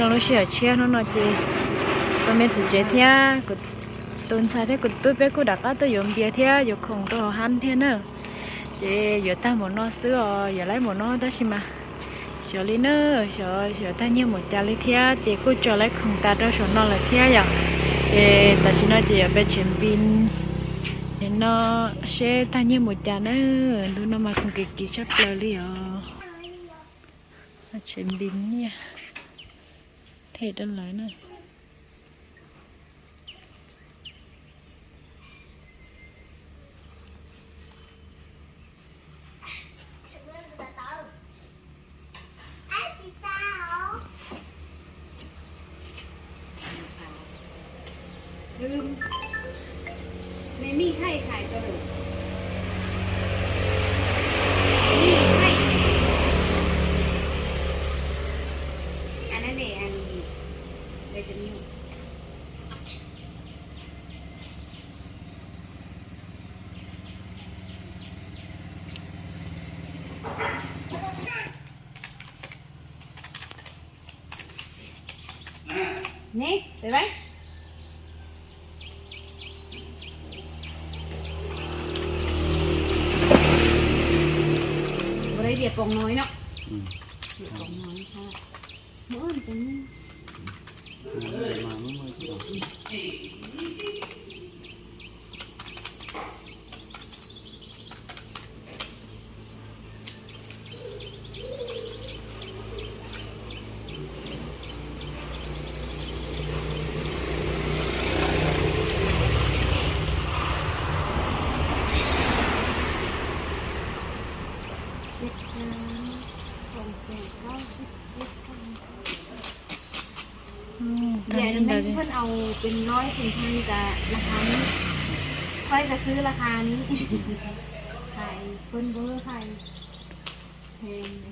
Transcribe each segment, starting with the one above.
Lub sij hawm tshiab hnub no ces tus me txiv tsev thiab tus ntxhais thiab kuv tub peb kuj rov qab tuaj yuav npias thiab yuav khoom rau hauv hab thiab na. Ces yuav tag npaum no xwb os, yuav laib npaum no tab sis mas xyov li na, xyov xyov tag nyiaj npaum cas li thiab ces kuj tso laib khoom tas rau saum no lawm thiab yom. Ces tam sim no ces yuav peb tshev npis no seb tag nyiaj npaum cas na. Ntu no mas khoom kim kim tshaj plaws li os. Tshev npis nyiaj them rau lawv na.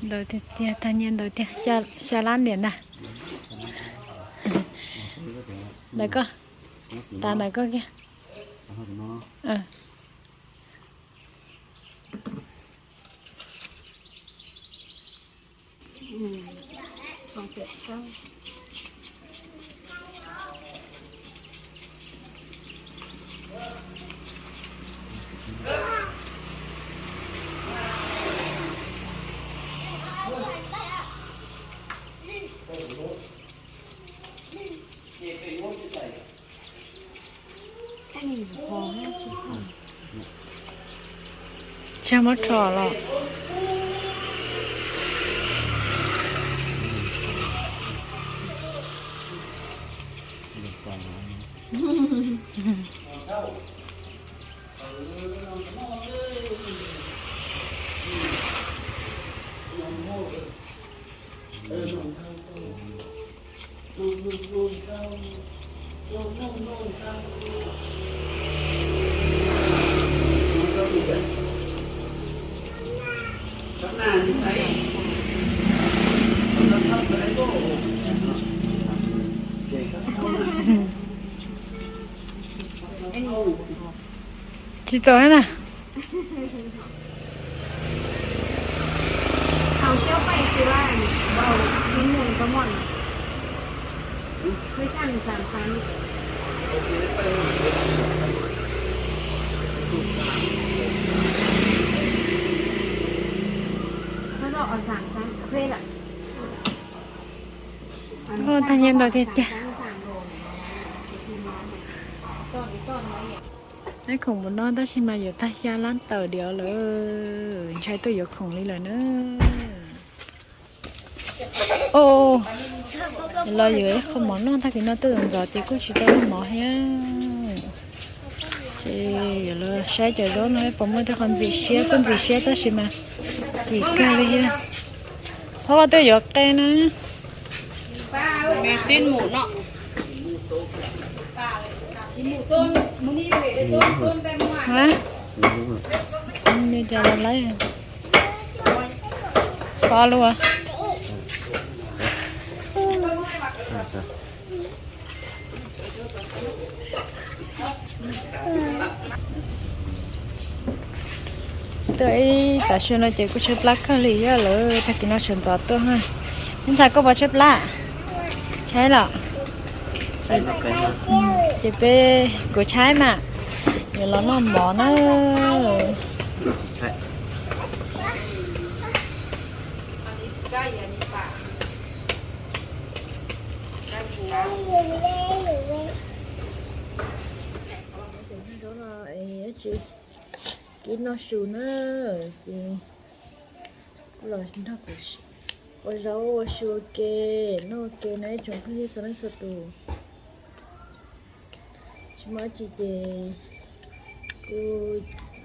Ntawd tiag tiag, tag nyiaj ntawd tiag, xya lab niam ntag. Ntawm koj, tas ntawm koj kiag. Tsis muab rho los. Tsis txaus na. Tag nyiaj ntau tiag tiag. Laib khoom mus no tab sis mas yuav tag xya lab tawm diav lawm, ntshai tuaj yuav khoom li lawm na. Os, los yuav ib qho mov noj, tag kis no tuaj ntxov ces kuj tsis tau noj mov thiab. Ces yuav los saib cov zaub no puas muaj tej qho ntxim siab, kuj ntxim siab tab sis mas kim kawg li thiab. Thov koj tuaj yuav qe na. Nws cas los laib. Pov lua. Tuaj ib tav su no ces kuj tshaib plab kawg li thiab lawm, tag kis no sawv ntxov tuaj na. Ib ntxhais koj puas tshaib plab? Tshaib los? Ces peb kuv tshaib mas, yuav los noj mov na. Kib noj su na, ces kuv los nrog kuv ua zaub ua su ua ke, noj ua ke na ib tsoom phooj ywg txhua leej txhua tus. Tsis muaj dab tsi ces kuv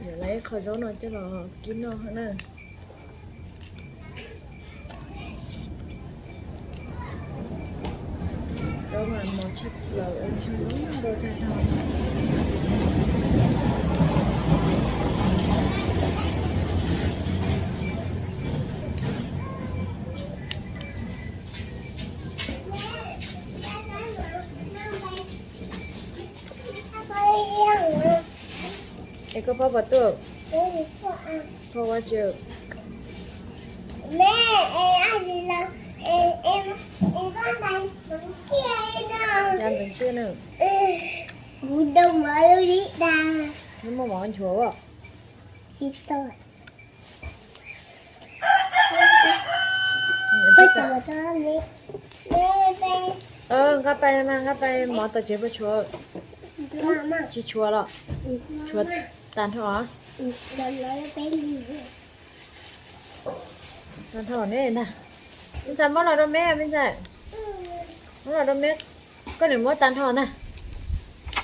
yuav lawv ib qho zaub no coj los kib noj na. Zaub mas mos tshaj plaws, ua ntshav ntau tag zog. Es koj phob puas tuaj? Phob ua tsi? Cas ntxeev tiag na. Nws muaj mov nchuav as. Nqa pais mas, nqa pais mov tom tsev puas tshuav? Tsis tshuav los? Tshuav tag nrho. Tag nrho ne ntag. Me ntxhais muab los rau me, me ntxhais. Muab los rau me, koj niam muab tag nrho na.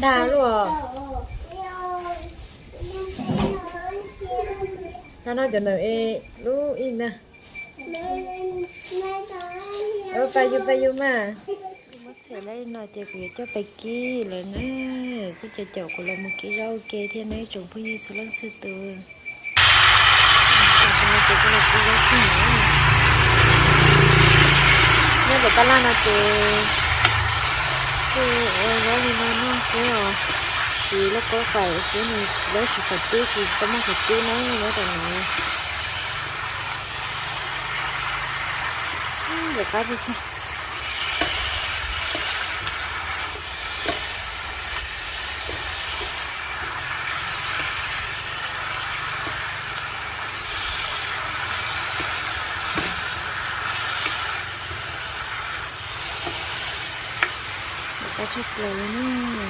Dag luaj. Tag nrho cov ntawm es lub ib na. Pais yus, pais yus mas. Muab txhais lawm no ces kuv yuav coj pais kib lawm na. Kuj caum caum kuv los mus kib zaub ua ke thiab na ib tsoom phooj ywg txhua leej txhua tus. Nyob tom tab laj no ces kuj ua zaub li no noj xwb os, siv lub kaub qaim xwb, nws tsis tau siv qhov cub, tsis tau muaj qhov cub na nyob tom no. Ntxim qab tiag tiag. Qab tshaj plaws li na.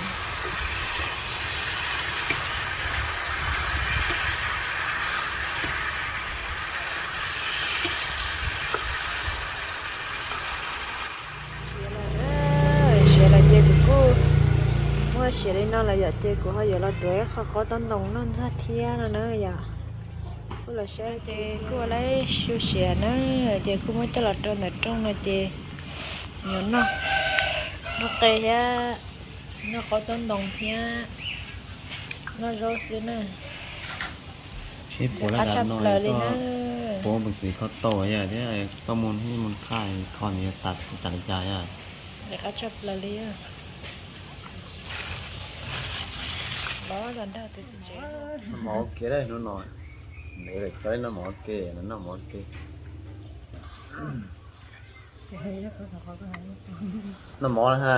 Siav lawm ces kuv kuj muaj siav li no lawm yom, ces kuv ho yuav los tuav ib qho qaub taub ntoos noj ntxuag thiab no na yom. Kuj los siav ces kuj ua lawm su siav na, ces kuj muab coj los rau ntawm rooj no ces yuav noj, noj qe thiab, noj qaub taub ntoos thiab noj zaub xwb na. Seb puas laj dam no, puas peev xwm kho tau thiab, tau mus ib mus khaj kho nws yuav tas tas li cas thiab. Noj mov ua ke hnub no, ntev lawm tau noj mov ua ke, noj mov ua ke. Noj mov na ha.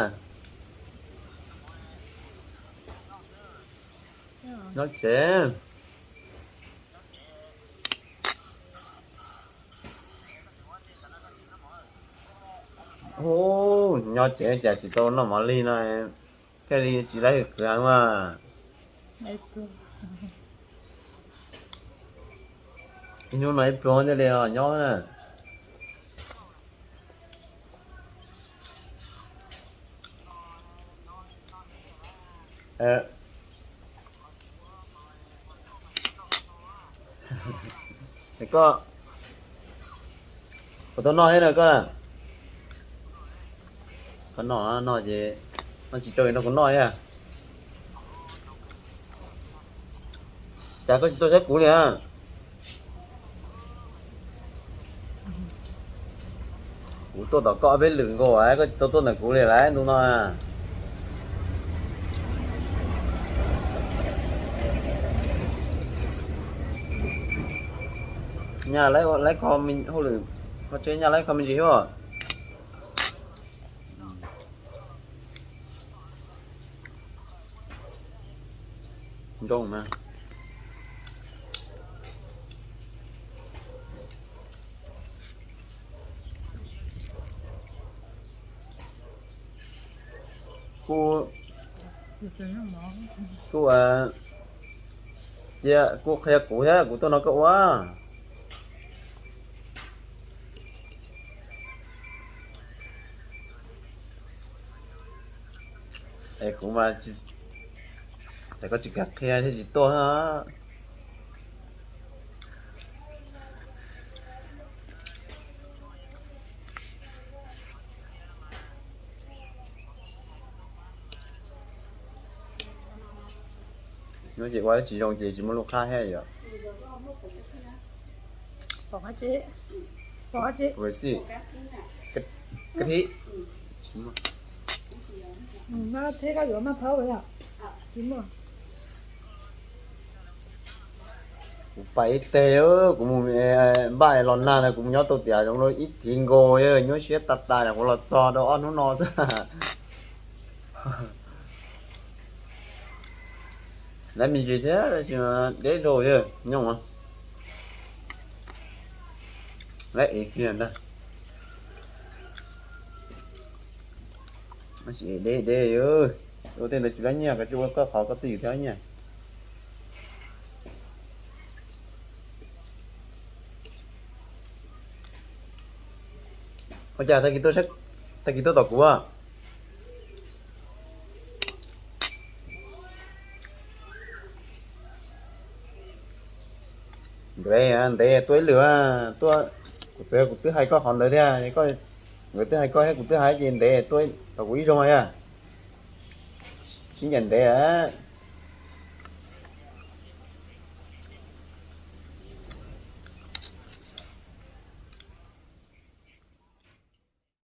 Nyob tsev. Nyob tsev cas tsis tau noj mov lig no, thiaj li tsis laib hwm kwv heev mas. Ib hnub no ib pluag thiaj li nyob na. Koj puas tau noj thiab na koj? Koj noj, noj ces noj tsis tau nrog kuv noj thiab. Cas koj tsis tuaj saib kuv li a? Kuv tuaj tom koj ob peb lwm nkaus, koj tsis tau tuaj ntawm kuv li lawm ntu no. Nyaj laib kho hauj lwm, kho tsev nyaj laib kho me ntsis thiab. Nrooj na. Kuj, kuj, cia kuj qhia kuv thiab, kuv tuaj no koj ua. Es kuv mas, txawm koj tsis kam qhia thiaj tsis tuaj. Nyob ces ua tsis zoo ces tsis muaj lub qab thiab yom. Pom qab tsi? Pom qab tsi? Ua si. Kab thib. Thiab koj yuav maj phauj yom? Tsis muaj. Kuv pais ib teg, kuv mus npaj los nag na, kuv mus nyob tau tiam zoov ib thiv nkaus, nyuaj siab tas tas, kuv los txog rau ob hnub no xwb. Lawv me ntsis thiab, deb dhau, nyooj lawv ev kiag ntag. Deb deb, ua tej ntawd tsis lab nyiaj, koj tsis ua koj qhov koj twj ywm thiab nyiaj. Ua cas tag kis tuaj tom kuv? Ntev, ntev tuaj ib lwm, tuaj, kuv txawm kuv twb hais koj qhov ntawd thiab, nkawd twb hais koj thiab kuv twb hais ces ntev tuaj tom kuv ib zaug yom. Sib ncaim ntev.